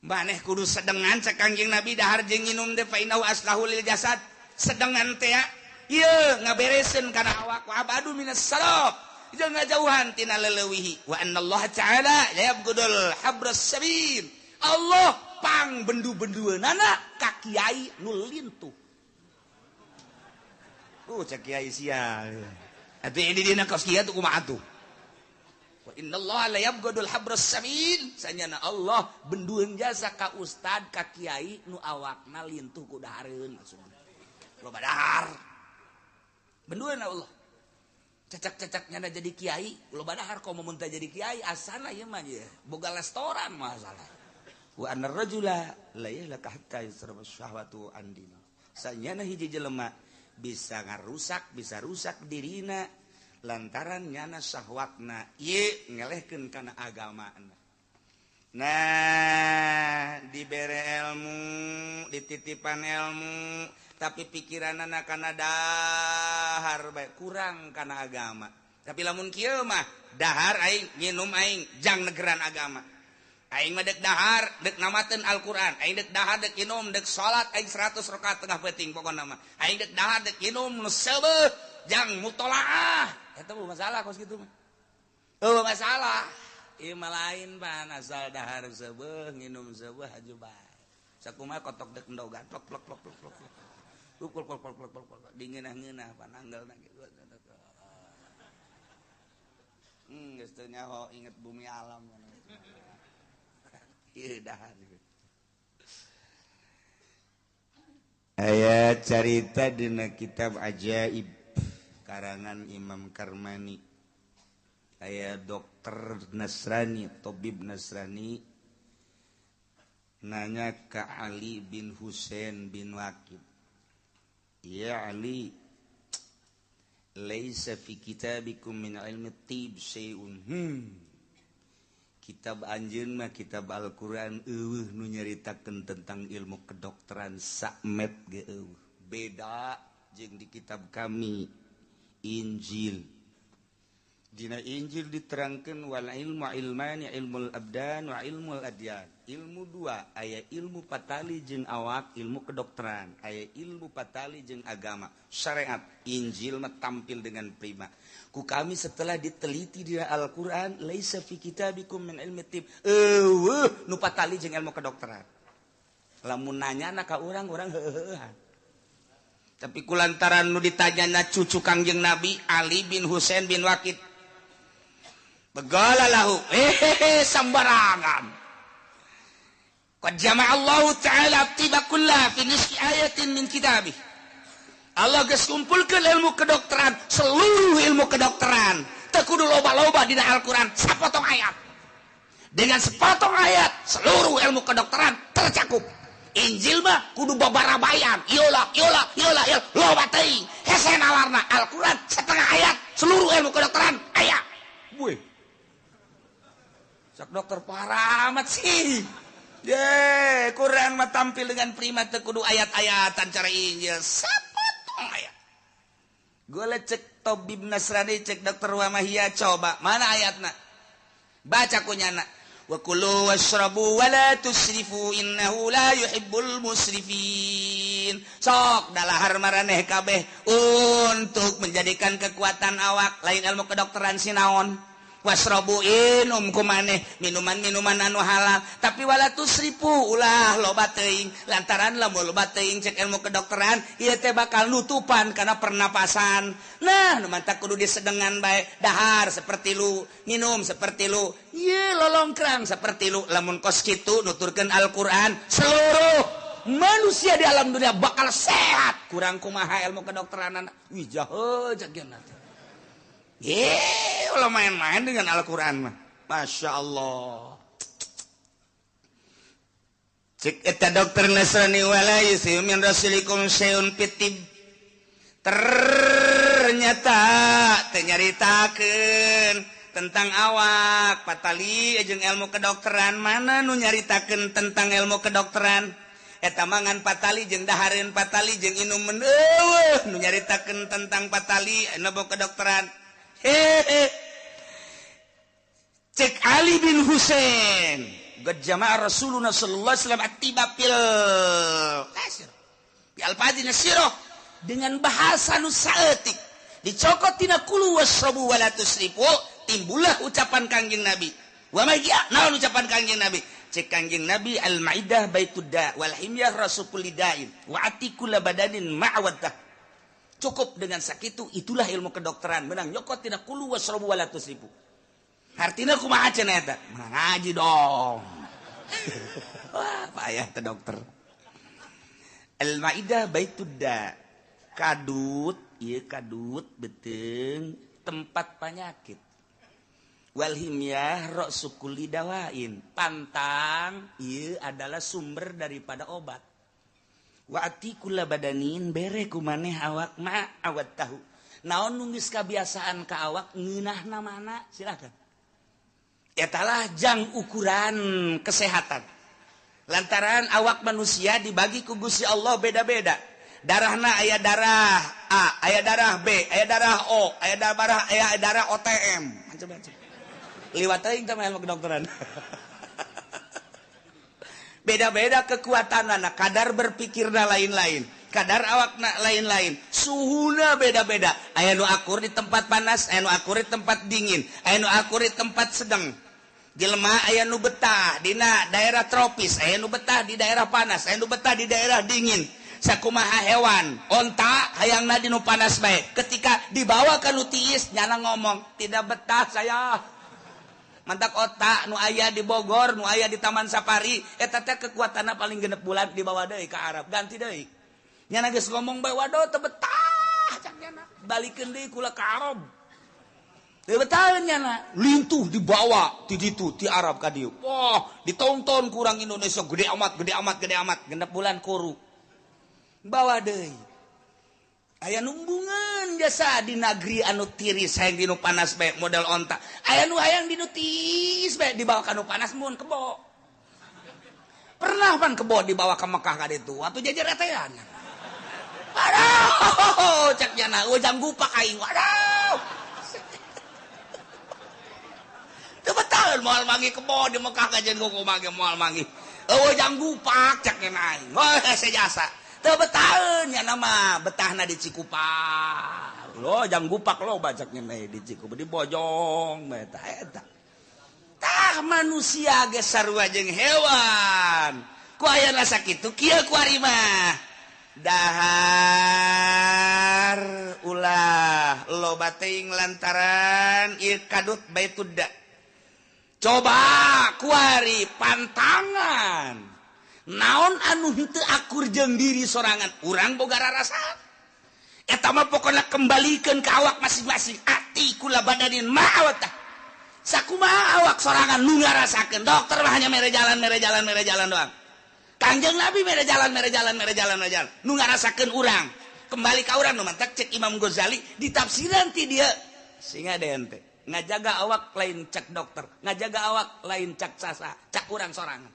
Maneh kudu sedengan cek Kangjeng Nabi dahar jeung nginum teh fa innahu aslahu lil jasad. Sedengan teh ieu ngabereseun kana awak wa abadu minas salaf. Jeung ngajauhan tina leleuwihi. Wa annallaha ta'ala yabghudul habras sabil. Allah pang bendu-bendueunana ka kiai nu lintuh. Cek kiai sia. Atuh ini dina kos kieu tuh kumaha tuh? Wa innallaha la yabghadul habras samin. Sanyana Allah bendueun jasa ka ustad ka kiai nu awakna lintuh ku dahareun maksudna. Loba dahar. Bendueun Allah. Cecak-cecaknya ada jadi kiai, loba dahar komo mun teu jadi kiai asana ieu mah ye. Boga restoran masalah. Wa anna rajula la yahlaka hatta yusraba syahwatu an dini. Sanyana hiji jelema bisa ngarusak, bisa rusak dirina lantaran nyana syahwatna ieu ngelehkeun kana agamana. Nah, dibere ilmu, dititipan ilmu, tapi pikiranana kana dahar bae kurang kana agama. Tapi lamun kieu mah dahar aing, nginum aing jang negeran agama. Aing mah dek dahar, dek namateun Al-Qur'an, aing dek dahar dek inum, dek salat aing 100 rakaat tengah peuting pokona mah. Aing dek dahar dek inum nu seubeuh jang mutolaah. Eta mah masalah kos kitu mah. Eueuh masalah. Ieu mah lain pan asal dahar seubeuh nginum seubeuh haju bae. Sakumaha kotok dek endogan plok plok plok plok plok. Plok plok plok plok plok plok dingeunah-ngeunah pananggelna kitu. Geus teu nyaho inget bumi alam. Ieu dahar. Aya carita dina kitab Ajaib karangan Imam Karmani. Aya dokter Nasrani, tabib Nasrani nanya ke Ali bin Husain bin Waqid. Ya Ali, laisa fi kitabikum min ilmi tib syai'un. Kitab anjeun mah kitab Al-Qur'an eueuh nu nyaritakeun tentang ilmu kedokteran sakmet ge eueuh. Beda jeung di kitab kami Injil. Dina Injil diterangkan wal ilmu ilmani ilmul abdan wa ilmul adyan. Ilmu dua, aya ilmu patali jeung awak, ilmu kedokteran, aya ilmu patali jeung agama, syariat. Injil mah tampil dengan prima. Ku kami setelah diteliti di Al-Qur'an, laisa fi kitabikum min ilmi tib. Eueuh nu patali jeung ilmu kedokteran. Lamun nanyana ka urang, urang heuheuhan. Tapi kulantaran nu ditanyana cucu Kangjeng Nabi Ali bin Husain bin Waqid. Begala lahu, sembarangan. Qad jama'a Allah Ta'ala tiba kulla fi nisfi ayatin min kitabih. Allah geus kumpulkeun ilmu kedokteran, seluruh ilmu kedokteran. Teu kudu loba-loba dina Al-Qur'an, sapotong ayat. Dengan sepotong ayat, seluruh ilmu kedokteran tercakup. Injil mah kudu babarabayan, yola yola yola yola, loba teuing. Hese nalarna Al-Qur'an setengah ayat, seluruh ilmu kedokteran aya. Wih. Sok dokter parah amat sih. Ye, Quran mah tampil dengan prima teu kudu ayat-ayatan cara Injil. Sapotong ayat. Gole cek tabib Nasrani cek dokter Wamahia coba mana ayatna? Baca kunyana. Wa kulu washrabu wa la tusrifu innahu la yuhibbul musrifin. Sok dalahar maraneh kabeh untuk menjadikan kekuatan awak lain ilmu kedokteran sinaon. Wasrobu inum kumaneh minuman-minuman anu halal tapi wala tusrifu ulah loba teuing lantaran lamun loba teuing cek ilmu kedokteran ieu teh bakal nutupan kana pernapasan. Nah nu mantak kudu disedengan bae dahar seperti lu minum seperti lu ieu lolongkrang seperti lu lamun kos kitu nuturkeun Al-Qur'an seluruh manusia di alam dunia bakal sehat. Kurang kumaha ilmu kedokteran wih jahe jagian teh. Kalau main-main dengan Al-Quran mah, Masya Allah. Cek eta dokter Nasrani wala yusiu min rasulikum syai'un fitib. Ternyata teu nyaritakeun tentang awak patali jeung ilmu kedokteran mana nu nyaritakeun tentang ilmu kedokteran. Eta mangan patali jeung dahareun patali jeung inumeun eueuh nu nyaritakeun tentang patali ilmu kedokteran. Hehe. Cek Ali bin Husain qad jama'a Rasulullah sallallahu alaihi wasallam attiba fil kasir bi alfazin sirah dengan bahasa nu saeutik dicokot tina kulu wasrabu wala tusrifu timbullah ucapan Kangjeng Nabi wa ma naon ucapan Kangjeng Nabi cek Kangjeng Nabi al maidah baitud da wal himyah rasul lidain wa atikul badanin ma'waddah. Cukup dengan sakitu itulah ilmu kedokteran menang nyokot tina kulu wasrabu wala tusrifu. Artina kumaha cenah eta? Menang ngaji dong. Wah, payah teh dokter. Al-Maidah baitud da. Kadut, ieu kadut beuteung tempat 4 penyakit. Wal himyah ra'su kulli dawain. Pantang ieu adalah sumber daripada obat. Wa ati kulla badanin bere ku maneh awak ma awat tahu. Naon nu geus kabiasaan ka awak ngeunahna mana silakan. Etalah jang ukuran kesehatan. Lantaran awak manusia dibagi ku Gusti Allah beda-beda. Darahna aya darah A, aya darah B, aya darah O, aya darah aya darah OTM, macam-macam. Liwat teuing teh mah ilmu kedokteran. Beda-beda kekuatanana, kadar berpikirna lain-lain, kadar awakna lain-lain, suhuna beda-beda. Aya nu akur di tempat panas, aya nu akur di tempat dingin, aya nu akur di tempat sedang. Jelema aya nu betah dina daerah tropis, aya nu betah di daerah panas, aya nu betah di daerah dingin. Sakumaha hewan, onta hayangna di nu panas bae. Ketika dibawa ka nu tiis nyana ngomong, "Tidak betah saya." Mantak otak nu aya di Bogor, nu aya di Taman Safari, eta teh kekuatanna paling 6 bulan dibawa deui ka Arab, ganti deui. Nyana geus ngomong bae, waduh teu betah cak nyana. Balikeun deui kula ka Arab. Teu betah nyana, lintuh dibawa ti ditu ti Arab ka dieu. Wah, ditonton kurang Indonesia gede amat, gede amat, gede amat, 6 bulan kuru. Bawa deui. Aya numbungan jasa di negeri anu tiris hayang dinu panas bae model onta. Aya nu hayang dinu tiis bae dibawa ka nu panas mun kebo. Pernah pan kebo dibawa ke Mekah ka ditu atuh jajaretean. Aduh, cek nyana ujang gupak aing. Waduh. Teu betah moal mangi kebo di Mekah kajen kumaha ge moal mangi. Eueuh jang gupak cek nyana aing. Wah, sejasa. Teu betaheun nya nama betahna di Cikupa. Lo jang gupak lo bacak nya di Cikupa di Bojong eta eta. Tah manusia ge sarua jeung hewan. Ku aya sakitu kieu ku ari mah. Dahar ulah loba teuing lantaran ieu kadut baitudda. Coba ku ari pantangan. Naon anu henteu akur jeung diri sorangan urang boga rarasaan eta mah pokona kembalikeun ka awak masing-masing ati kula badanin ma'awatah sakumaha awak sorangan nu ngarasakeun dokter mah hanya mere jalan mere jalan mere jalan doang. Kangjeng Nabi mere jalan mere jalan mere jalan mere jalan nu ngarasakeun urang kembali ka urang nu mantak cek Imam Ghazali ditafsiran ti dieu sehingga ente ngajaga awak lain cek dokter ngajaga awak lain cek sasa cek urang sorangan.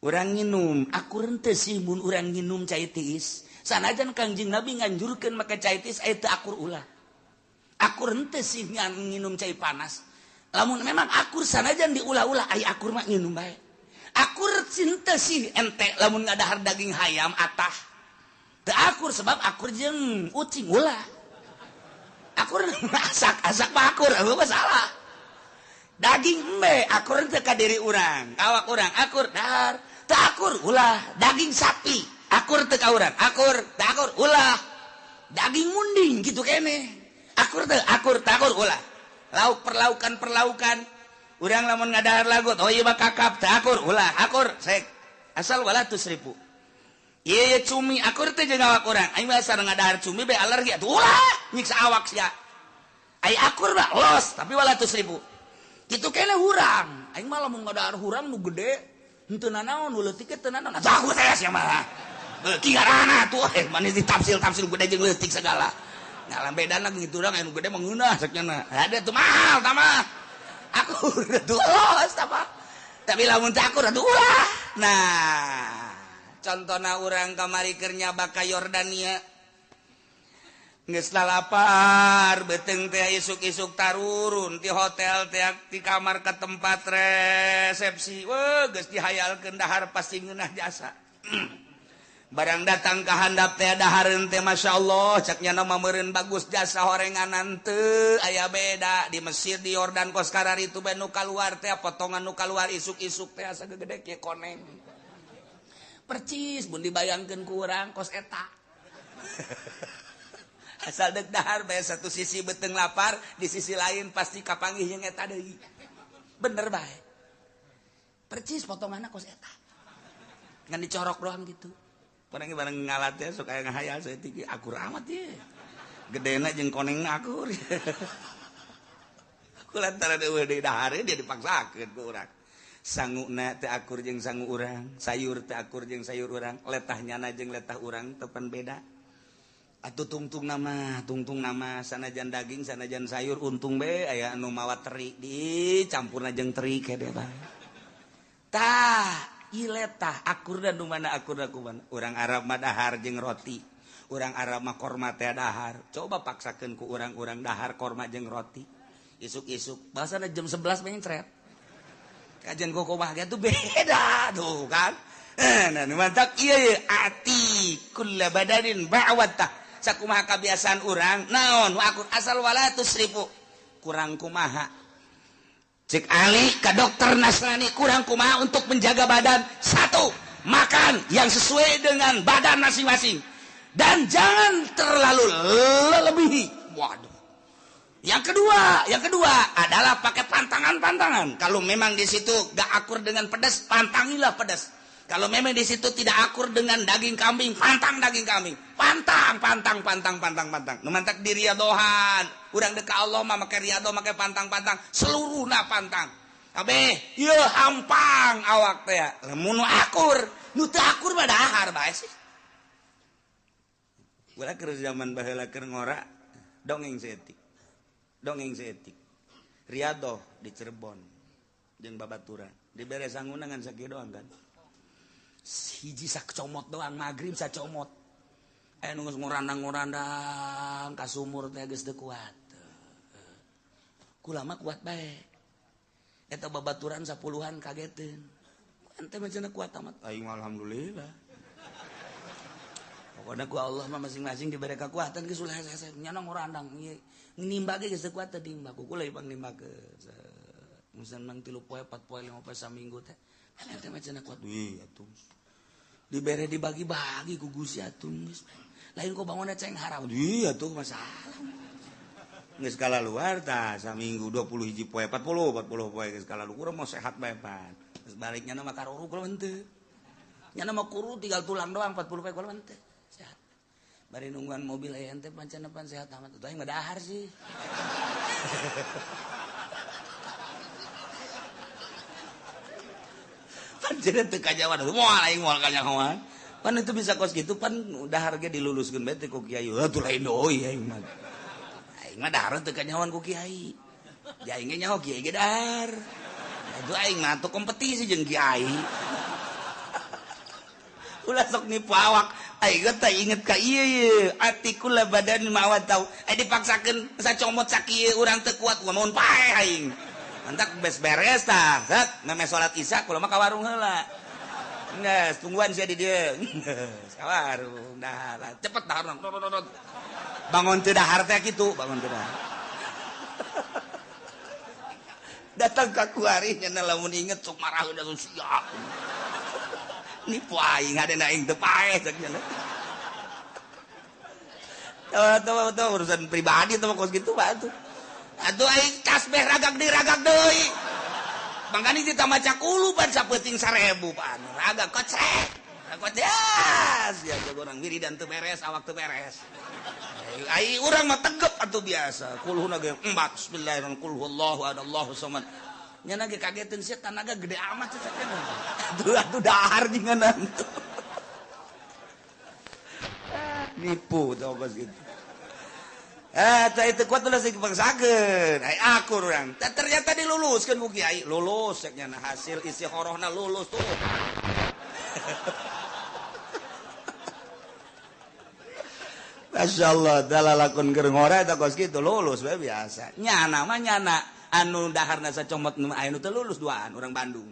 Urang nginum, aku rente sih mun urang nginum cai tiis. Sanajan Kangjeng Nabi nganjurkeun make cai tiis aya teu akur ulah. Aku rente sih nginum cai panas. Lamun memang akur sanajan diulah-ulah aya akur mah nginum bae. Akur cinta sih ente lamun ngadahar daging hayam atah. Teu akur sebab akur jeung ucing ulah. Akur asak-asak mah akur, eueuh masalah. Daging embe akur teu ka diri urang, awak urang akur dahar. Teu akur ulah. Daging sapi akur teu ka urang, akur teu akur ulah. Daging munding kitu keneh akur teu akur teu akur ulah. Lauk perlaukan perlaukan urang lamun ngadahar lagut oh ieu mah kakap teu akur ulah akur sek asal wala tusrifu. Ieu cumi akur teu jeung awak urang aing mah asal ngadahar cumi be alergi atuh ulah nyiksa awak sia. Ai akur mah los tapi wala tusrifu. Kitu keneh hurang aing mah lamun ngadahar hurang nu gede henteu nanaon nu leutik teu nanaon atuh aku teh sia mah leutik ngaranna atuh manis ditafsil-tafsil gede jeung leutik segala. Nah bedana gitu urang anu gede mah ngeunah cek nya ada tuh mahal tah mah akur atuh los tah mah tapi lamun teu akur atuh ulah. Nah contona urang kamari keur nyaba ka Yordania geus lalapar beuteung teh isuk-isuk tarurun ti hotel teh ti kamar ka tempat resepsi. Weuh geus dihayalkeun dahar pasti ngeunah jasa. Barang datang ka handap teh dahareun teh masyaallah cek nya mah meureun bagus jasa horenganan teu aya beda di Mesir di Yordan kos kararitu bae nu kaluar teh potongan nu kaluar isuk-isuk teh asa gegede kieu koneng. Percis mun dibayangkeun ku urang kos eta. Asal dek dahar bae satu sisi beuteung lapar di sisi lain pasti kapanggih jeung eta deui. Bener bae. Percis potonganna kos eta. Ngan dicorok doang gitu. Barang barang ngalat teh sok aya ngahayal saeutik akur amat ye. Gedena jeung konengna akur. Kulantaran eueuh deui dahar dia dipaksakeun ku urang. Sanguna teu akur jeung sangu urang, sayur teu akur jeung sayur urang, letah nyana jeung letah urang tepan beda. Atuh tungtung nama sanajan daging sanajan sayur untung be aya anu mawa teri dicampurna jeung teri kede bae. Tah, ieu letah akurna nu mana akurna kumaha? Urang Arab mah dahar jeung roti. Urang Arab mah korma teh dahar. Coba paksakeun ku urang-urang dahar korma jeung roti. Isuk-isuk bahasana jam 11 mencret. Kajian koko bahagia tuh beda tuh kan. Nah, mantap ieu ati kulla badanin ba'watah. Sakumaha kabiasaan urang naon akur asal wala tusrifu. Kurang kumaha. Cek Ali ka dokter Nasrani kurang kumaha untuk menjaga badan. Satu, makan yang sesuai dengan badan masing-masing dan jangan terlalu lebihi. Waduh. Yang kedua adalah pakai pantangan-pantangan. Kalau memang di situ gak akur dengan pedas, pantangilah pedas. Kalau memang di situ tidak akur dengan daging kambing, pantang daging kambing. Pantang, pantang, pantang, pantang, pantang. Nu mantak diriadohan. Urang deka Allah mah make riado, make pantang-pantang, seluruhna pantang. Kabeh, ieu hampang awak teh. Lamun akur, nu teu akur mah dahar bae sih. Ulah keur zaman baheula keur ngora, dongeng saeutik. Dongeng seetik riadoh di Cirebon jeung babaturan dibere sanguna ngan sakieu doang kan hiji sacomot doang magrib sacomot aya nu geus ngorandang-ngorandang ka sumur teh geus teu kuat kulama kuat bae eta babaturan sapuluhan kageteun ente mah cenah kuat amat aing alhamdulillah pokona ku Allah mah masing-masing dibere kekuatan geus ulah hese nyana ngorandang nimba ge geus kuat teh nimba ku kula ibang nimba ke musan mang 3 poe 4 poe 5 poe saminggu teh ente mah cenah kuat wih atuh dibere dibagi-bagi ku Gusti atuh geus lain kok bangunna ceng haram wih atuh masalah geus kalaluar tah saminggu 20 hiji poe 40 poe geus kalaluar urang mah sehat bae pan geus balik nyana mah karuru kula mah henteu nyana mah kuru tinggal tulang doang 40 poe kula mah henteu sehat. Bari nungguan mobil aya ente pancen pan sehat amat. Atuh aing mah dahar sih. Pancen teu kajawan. Moal aing moal kanyahoan. Pan itu bisa kos gitu pan dahar ge diluluskeun bae teh ku kiai. Atuh lain deui aing mah. Aing mah dahar teu kanyahoan ku kiai. Ja aing ge nyaho kiai ge dahar. Atuh aing mah atuh kompetisi jeung kiai. Ulah sok nipu awak. Aing teh inget ka ieu atikul badan mawat tau. Dipaksakeun sacomot sakieu urang teu kuat mun paeh aing. Mantak beres beres tah. Set meme salat isya kula mah ka warung heula. Geus tungguan sia di dieu. Geus ka warung dahar. Cepet dahar. Bangun teu dahar teh kitu, bangun teu dahar. Datang ka kuari nya lamun inget sok marah udah siap. Nipu aing hadena aing teu paeh cek nya. Tuh urusan pribadi tuh kos gitu pak tuh. Atuh aing tasbih ragak deui ragak deui. Mangkani ditambah cakulu pan sapeuting 1000 pan. Ragak kocek. Kocek. Ya jago urang wiridan teu beres, awak teu beres. Ai urang mah tegep atuh biasa. Kulhuna ge empat bismillahirrahmanirrahim. Qul huwallahu ahad, Allahu samad. Nyana ge kageteun sia tanaga gede amat cenah. Atuh atuh dahar jeung tuh. Nipu tau kos gitu. Tah itu kuat ulah sing dipaksakeun. Ai akur urang. Ternyata diluluskeun ku kiai. Lulus cek nyana hasil isi horohna lulus tuh. Masya Allah, dalalakon keur ngora eta kos kitu lulus we biasa. Nyana mah nyana anu daharna sacomot nu aya nu teu lulus duaan urang Bandung.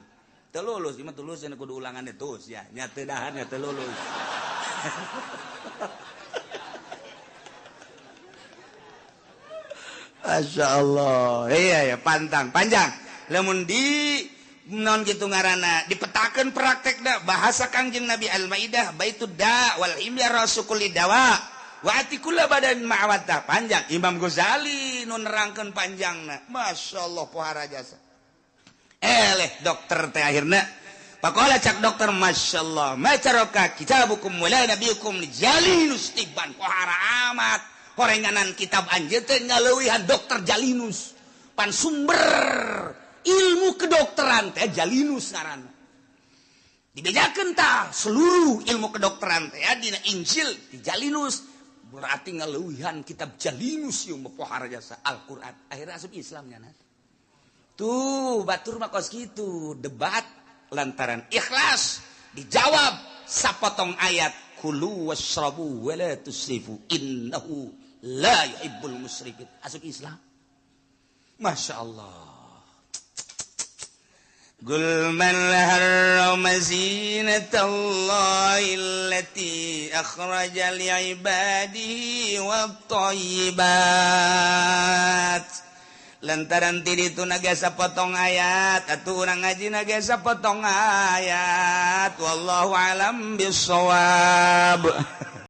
Teu lulus, ieu mah tulus cenah kudu ulangan terus ya. Nya teu daharna teu lulus. Masya Allah, iya ya pantang panjang. Lamun di non gitu ngaranna dipetakeun praktekna bahasa Kangjeng Nabi Al-Maidah baitud da wal imya rasukuli dawa wa atikula badan ma'awata panjang. Imam Ghazali nu nerangkeun panjangna. Masya Allah pohara jasa. Eleh dokter teh akhirna pakola cak dokter Masya Allah macaroka kitabukum wala nabiyukum jalinus tiban pohara amat. Horenganan kitab anjeun teh ngaleuwihan dokter Jalinus. Pan sumber ilmu kedokteran teh Jalinus ngaranna. Dibejakeun tah seluruh ilmu kedokteran teh dina Injil di Jalinus, berarti ngaleuwihan kitab Jalinus ieu mah pohara jasa Al-Qur'an. Akhirnya asup Islam nya. Tuh, batur mah kos kitu, debat lantaran ikhlas dijawab sapotong ayat, kulu washrabu wala tusrifu innahu la yuhibbul musrifin, asup Islam. Masya Allah. Qul man harrama zinatallahi allati akhraja li'ibadihi wat-thayyibat. Lantaran ti ditu nagasa potong ayat, atuh urang ngaji nagasa potong ayat. Wallahu alam bissawab.